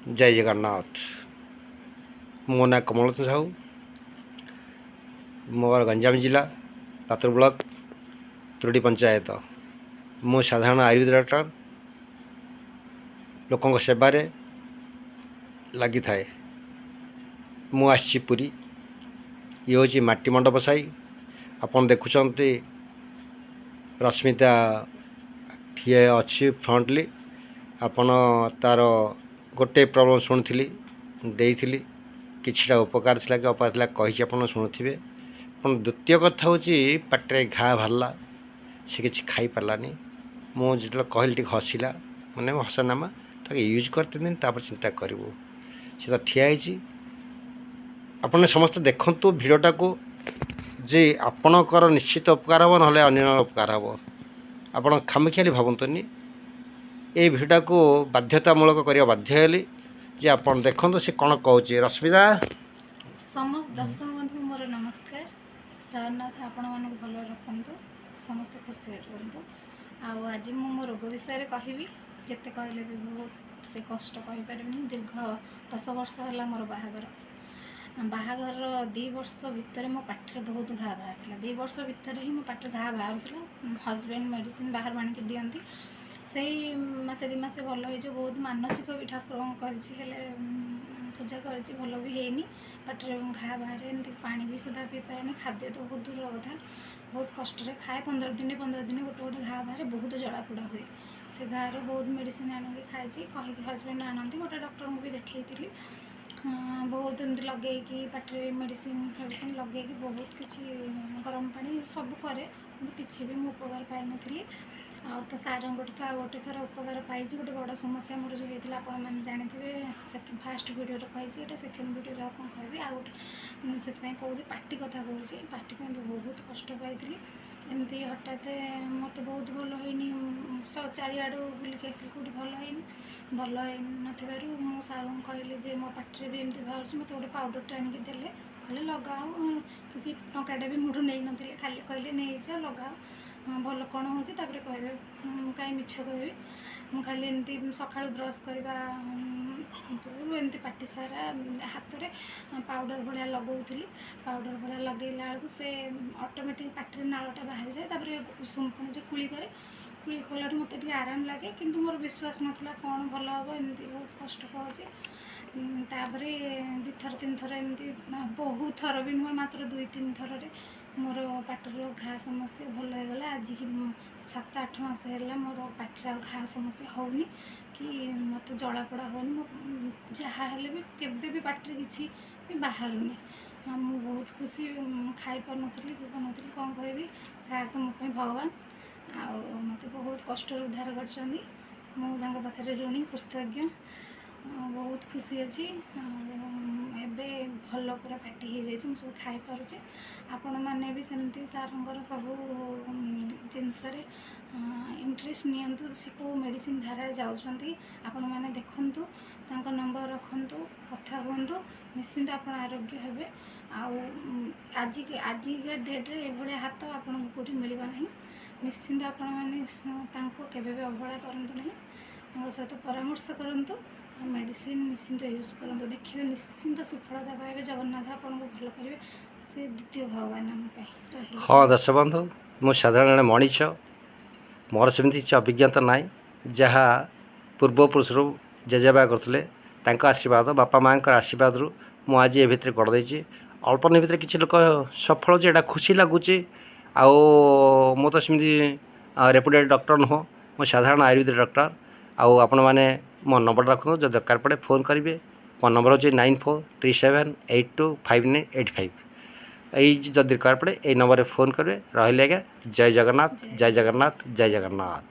ଜୟ ଜଗନ୍ନାଥ। ମୋ ନାଁ କମଳଲୋଚନ ସାହୁ। ମୋର ଗଞ୍ଜାମ ଜିଲ୍ଲା, ପାତ୍ରପୁର ବ୍ଲକ, ତୁରୁଡ଼ି ପଞ୍ଚାୟତ। ମୁଁ ସାଧାରଣ ଆୟୁର୍ବେଦ ଡକ୍ଟର, ଲୋକଙ୍କ ସେବାରେ ଲାଗିଥାଏ। ମୁଁ ଆସିଛି ପୁରୀ। ଇଏ ହେଉଛି ମାଟି ମଣ୍ଡପ ସାହି। ଆପଣ ଦେଖୁଛନ୍ତି, ରଶ୍ମିତା ଠିଆ ଅଛି ଫ୍ରଣ୍ଟଲି। ଆପଣ ତା'ର ଗୋଟେ ପ୍ରୋବ୍ଲେମ୍ ଶୁଣିଥିଲି, ଦେଇଥିଲି, କିଛିଟା ଉପକାର ଥିଲା କି ଅପକାର ଥିଲା କହିଛି, ଆପଣ ଶୁଣୁଥିବେ। ଆପଣ ଦ୍ୱିତୀୟ କଥା ହେଉଛି, ପାଟିରେ ଘା ବାହାରିଲା, ସେ କିଛି ଖାଇପାରିଲାନି। ମୁଁ ଯେତେବେଳେ କହିଲି, ଟିକେ ହସିଲା, ମାନେ ହସନାମା। ତାକୁ ୟୁଜ୍ କର 3 ଦିନ, ତାପରେ ଚିନ୍ତା କରିବୁ। ସେ ତ ଠିଆ ହେଇଛି। ଆପଣ ସମସ୍ତେ ଦେଖନ୍ତୁ ଭିଡ଼ିଓଟାକୁ ଯେ ଆପଣଙ୍କର ନିଶ୍ଚିତ ଉପକାର ହେବ, ନହେଲେ ଅନ୍ୟ ଉପକାର ହେବ। ଆପଣ ଖାମଖିଆଲି ଭାବନ୍ତୁନି। ଏଇ ଭିଡ଼ିଓଟାକୁ ବାଧ୍ୟତାମୂଳକ କରିବା ବାଧ୍ୟ ହେଲି ଯେ ଆପଣ ଦେଖନ୍ତୁ ସେ କ'ଣ କହୁଛି। ରଶ୍ମିତା। ସମସ୍ତ ଦର୍ଶକ ବନ୍ଧୁ, ମୋର ନମସ୍କାର। ଜଗନ୍ନାଥ ଆପଣମାନଙ୍କୁ ଭଲରେ ରଖନ୍ତୁ, ସମସ୍ତେ ଖୁସିରେ ରୁହନ୍ତୁ। ଆଉ ଆଜି ମୁଁ ମୋ ରୋଗ ବିଷୟରେ କହିବି। ଯେତେ କହିଲେ ବି ବହୁତ ସେ କଷ୍ଟ କହିପାରିବିନି। ଦୀର୍ଘ 10 ବର୍ଷ ହେଲା ମୋର ବାହାଘର। ବାହାଘରର 2 ବର୍ଷ ଭିତରେ ମୋ ପାଟିରେ ବହୁତ ଘା ବାହାରିଥିଲା। 2 ବର୍ଷ ଭିତରେ ହିଁ ମୋ ପାଟିରେ ଘା ବାହାରୁଥିଲା। ହଜବେଣ୍ଡ ମେଡ଼ିସିନ ବାହାରୁ ଆଣିକି ଦିଅନ୍ତି। ସେଇ ମାସେ 2 ମାସେ ଭଲ ହେଇଯିବ। ବହୁତ ମାନସିକ ବି ଠାକୁରଙ୍କୁ କରିଛି, ହେଲେ ପୂଜା କରିଛି, ଭଲ ବି ହେଇନି। ପାଟିରେ ଘା ବାହାରେ, ଏମିତି ପାଣି ବି ସୁଦ୍ଧା ପିଇପାରେନି। ଖାଦ୍ୟ ତ ବହୁତ ଦୂରର କଥା। ବହୁତ କଷ୍ଟରେ ଖାଏ। 15 ଦିନ 15 ଦିନ ଗୋଟେ ଗୋଟେ ଘା ବାହାରେ, ବହୁତ ଜଳାପୋଡ଼ା ହୁଏ। ସେ ଘାର ବହୁତ ମେଡ଼ିସିନ ଆଣିକି ଖାଇଛି, କହିକି ହଜବେଣ୍ଡ ଆଣନ୍ତି। ଗୋଟେ ଡକ୍ଟରଙ୍କୁ ବି ଦେଖେଇଥିଲି। ବହୁତ ଏମିତି ଲଗେଇକି ପାଟିରେ ମେଡ଼ିସିନ ଫେଡ଼ିସିନ ଲଗେଇକି, ବହୁତ କିଛି ଗରମ ପାଣି ସବୁ କରେ, କିନ୍ତୁ କିଛି ବି ମୁଁ ଉପକାର ପାଇନଥିଲି। ଆଉ ତ ସାରଙ୍କଠୁ ତ ଆଉ ଗୋଟେ ଥର ଉପକାର ପାଇଛି। ଗୋଟେ ବଡ଼ ସମସ୍ୟା ମୋର ଯେଉଁ ହେଇଥିଲା, ଆପଣମାନେ ଜାଣିଥିବେ। ଫାଷ୍ଟ ଭିଡ଼ିଓରେ କହିଛି, ଏଇଟା ସେକେଣ୍ଡ ଭିଡ଼ିଓରେ ଆଉ କ'ଣ କହିବି? ଆଉ ଗୋଟେ ସେଥିପାଇଁ କହୁଛି, ପାଟି କଥା କହୁଛି। ପାଟି ପାଇଁ ବି ବହୁତ କଷ୍ଟ ପାଇଥିଲି। ଏମିତି ହଠାତ୍ ମୋତେ ବହୁତ ଭଲ ହେଇନି। ଚାରିଆଡ଼ୁ ବୁଲିକି ଆସିଲି, କେଉଁଠି ଭଲ ହେଇନି। ଭଲ ହେଇନଥିବାରୁ ମୁଁ ସାରଙ୍କୁ କହିଲି ଯେ ମୋ ପାଟିରେ ବି ଏମିତି ବାହାରୁଛି। ମୋତେ ଗୋଟେ ପାଉଡ଼ରଟେ ଆଣିକି ଦେଲେ, କହିଲେ ଲଗାଅ। କିଛି ଟଙ୍କାଟେ ବି ମୋଠୁ ନେଇନଥିଲେ। ଖାଲି କହିଲେ, ନେଇଯାଅ, ଲଗାଅ, ଭଲ କ'ଣ ହେଉଛି ତାପରେ କହିବେ। ମୁଁ କାହିଁ ମିଛ କହିବି? ମୁଁ ଖାଲି ଏମିତି ସକାଳୁ ବ୍ରସ୍ କରିବା ପୂର୍ବରୁ ଏମିତି ପାଟି ସାରା ହାତରେ ପାଉଡ଼ର ଭଳିଆ ଲଗାଉଥିଲି। ପାଉଡ଼ର ଭଳିଆ ଲଗେଇଲା ବେଳକୁ ସେ ଅଟୋମେଟିକ୍ ପାଟିରେ ନାଳଟା ବାହାରିଯାଏ। ତାପରେ ଉଷୁମ ପାଣିରେ କୁଳି କରେ। କୁଳି କଲାଠୁ ମୋତେ ଟିକେ ଆରାମ ଲାଗେ। କିନ୍ତୁ ମୋର ବିଶ୍ୱାସ ନଥିଲା, କ'ଣ ଭଲ ହେବ, ଏମିତି ବହୁତ କଷ୍ଟ ପାଉଛି। ତାପରେ ଦୁଇଥର ତିନିଥର ଏମିତି, ବହୁତ ଥର ବି ନୁହେଁ, ମାତ୍ର ଦୁଇ ତିନି ଥରରେ ମୋର ପାଟିର ଘା ସମସ୍ୟା ଭଲ ହେଇଗଲା। ଆଜିକି 7-8 ମାସ ହେଲା ମୋର ପାଟିରେ ଆଉ ଘା ସମସ୍ୟା ହେଉନି କି ମୋତେ ଜଳାପୋଡ଼ା ହେଉନି। ମୋ ଯାହା ହେଲେ ବି କେବେ ବି ପାଟିରେ କିଛି ବି ବାହାରୁନି। ଆଉ ମୁଁ ବହୁତ ଖୁସି। ମୁଁ ଖାଇପାରୁନଥିଲି, ପିଇ ପାରୁନଥିଲି, କ'ଣ କହିବି? ସାର୍ ତ ମୋ ପାଇଁ ଭଗବାନ। ଆଉ ମୋତେ ବହୁତ କଷ୍ଟରୁ ଉଦ୍ଧାର କରିଛନ୍ତି। ମୁଁ ତାଙ୍କ ପାଖରେ ଋଣୀ, କୃତଜ୍ଞ। ଆଉ ବହୁତ ଖୁସି ଅଛି। ଆଉ ଏବେ ଭଲ ପୁରା ପାଟି ହେଇଯାଇଛି, ମୁଁ ସବୁ ଖାଇପାରୁଛି। ଆପଣମାନେ ବି ସେମିତି ସାରଙ୍କର ସବୁ ଜିନିଷରେ ଇଣ୍ଟରେଷ୍ଟ ନିଅନ୍ତୁ। ସେ କେଉଁ ମେଡ଼ିସିନ ଧାରାରେ ଯାଉଛନ୍ତି, ଆପଣମାନେ ଦେଖନ୍ତୁ, ତାଙ୍କ ନମ୍ବର ରଖନ୍ତୁ, କଥା ହୁଅନ୍ତୁ। ନିଶ୍ଚିନ୍ତ ଆପଣ ଆରୋଗ୍ୟ ହେବେ। ଆଉ ଆଜିକା ଡେଟ୍ରେ ଏଭଳିଆ ହାତ ଆପଣଙ୍କୁ କେଉଁଠି ମିଳିବ ନାହିଁ। ନିଶ୍ଚିନ୍ତ ଆପଣମାନେ ତାଙ୍କୁ କେବେ ବି ଅବହେଳା କରନ୍ତୁ ନାହିଁ। ତାଙ୍କ ସହିତ ପରାମର୍ଶ କରନ୍ତୁ ଆଉ ମେଡ଼ିସିନ ନିଶ୍ଚିନ୍ତ ୟୁଜ୍ କରନ୍ତୁ। ଦେଖିବେ, ନିଶ୍ଚିନ୍ତ ସୁଫଳତା ପାଇବେ। ଜଗନ୍ନାଥ ଆପଣଙ୍କୁ ଭଲ କରିବେ। ସେ ଦ୍ୱିତୀୟ ଭଗବାନ ଆମ ପାଇଁ ରହିଲେ। ହଁ ଦର୍ଶକ ବନ୍ଧୁ, ମୁଁ ସାଧାରଣ ଜଣେ ମଣିଷ। ମୋର ସେମିତି କିଛି ଅଭିଜ୍ଞତା ନାହିଁ। ଯାହା ପୂର୍ବପୁରୁଷରୁ ଜେଜେବାପା କରୁଥିଲେ, ତାଙ୍କ ଆଶୀର୍ବାଦ, ବାପା ମାଆଙ୍କର ଆଶୀର୍ବାଦରୁ ମୁଁ ଆଜି ଏ ଭିତରେ ଗଡ଼ ଦେଇଛି। ଅଳ୍ପ ଦିନ ଭିତରେ କିଛି ଲୋକ ସଫଳ ହେଉଛି, ଏଇଟା ଖୁସି ଲାଗୁଛି। ଆଉ ମୁଁ ତ ସେମିତି ରେପୁଟେଡ଼ ଡକ୍ଟର ନୁହଁ, ମୁଁ ସାଧାରଣ ଆୟୁର୍ବେଦିକ ଡକ୍ଟର। ଆଉ ଆପଣମାନେ ମୋ ନମ୍ବରଟା ରଖନ୍ତୁ, ଯଦି ଦରକାର ପଡ଼େ ଫୋନ୍ କରିବେ। ମୋ ନମ୍ବର ହେଉଛି 9437825985। ଏଇ ଯଦି ଦରକାର ପଡ଼େ, ଏଇ ନମ୍ବରରେ ଫୋନ୍ କରିବେ। ରହିଲି ଆଜ୍ଞା। ଜୟ ଜଗନ୍ନାଥ, ଜୟ ଜଗନ୍ନାଥ, ଜୟ ଜଗନ୍ନାଥ।